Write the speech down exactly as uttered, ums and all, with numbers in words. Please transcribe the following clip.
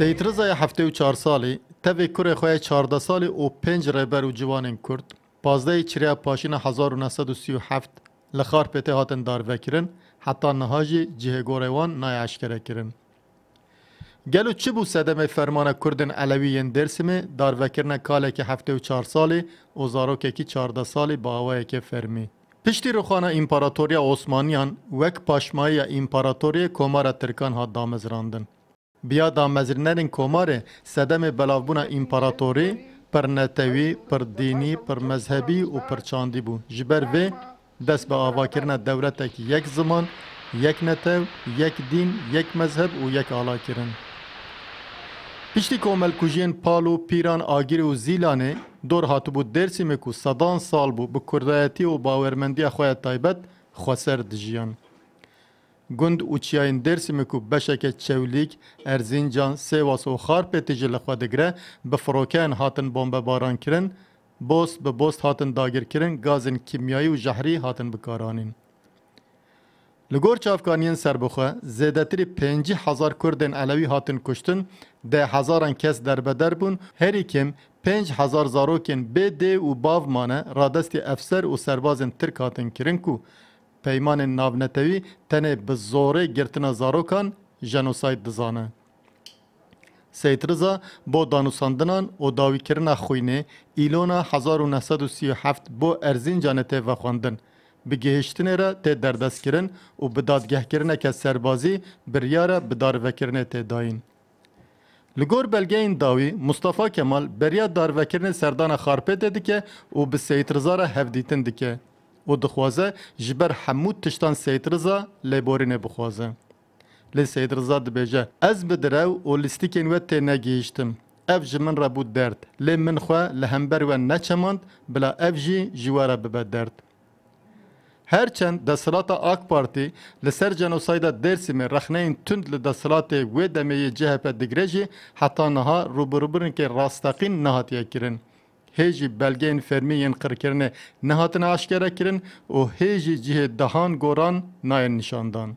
Seyîd Riza ya heftê û çar salî, tevê kurê xwe yê çardeh salî û pênc rêber û ciwanên Kurd, pazdehê Çirya Paşîna hezar û neh sed û sî û heft li Xarpêtê hatin darvekirin, heta niha jî cihê gorê wan nayê eşkerekirin. Gelo çi bû sedemê fermana Kurdên Elewî yên Dêrsimê, darvekirina kalekî heftê û çar salî û zarokekî çardeh salî bi awayekê fermî? Piştî rûxana Împaratoriya Osmaniyan wek paşmayiya împaratoriyê Komara Tirkan hat damezrandin. Bi ya damezrînerên Komarê sedemê belavbûna împaratorî pir netewî, pir dînî, pir mezhebî û pir çandî bû. Ji ber vê dest bi avakirina dewletek yek ziman, yek netew, yek dîn, yek mezheb û yek ala kirin. Piştî komelkujiyên Palo, Pîran, Agirî û Zîlanê, dor hatibû Dêrsimê ku sedan sal bû bi kurdayetî û bawermendiya xwe ya taybet xweser dijiyan. Gund û çiyayên Dêrsimê ku beşeke Çewlîg, Erzincan, Sêwas û Xarpêtê jî li xwe digire, bi firokeyan hatin bombebarankirin, bost bi bost hatin dagirkirin, gazên kîmyayî û jehrî hatin bikaranîn. Li gor çavkaniyên serbixwe, zêdetirî pêncî hezar Kurdên Elewî hatin kuştin, deh hezaran kes derbeder bûn, herî kêm pênc hezar zarokên bê dê û bav mane, radestî efser û serbazên Tirk hatin kirin ku peymanên navnetewî tenê bi zorê girtina zarokan jenosayd dizane. Seyîd Riza bo danûsandinan û dawîkirina xwînê Îlona hezar û neh sed û sî û heft bo Erzincanê tê vexwendin. Bi gihiştinê re tê derdestkirin û bi dadgehkirineke serbazî biryara bidarvekirinê tê dayîn. Li gor belgeyên dawî, Mustafa Kemal beriya darvekirinê serdana Xarpêtê dike û bi Seyîd Riza re hevdîtin dike û dixwaze ji ber hemû tiştan Seyîd Riza lêborînê bixwaze. Lê Seyîd Riza dibêje, ez bi direw û lîstikên we tê negihîştim. Ev ji min re bû derd. Lê min xwe li hember we neçemand, bila ev jî ji we re bibe derd. Her çend desthilata AK Partî li ser jenosayda Dêrsimê rexneyên tund li desthilatê wê demê yê C H P digire jî, heta niha rûbirûbûnekê rasteqîn nehatiye kirin. Hê jî belgeyên fermî yên qirkirinê nehatine aşkere kirin û hê jî cihê dehan goran nayên nîşandan.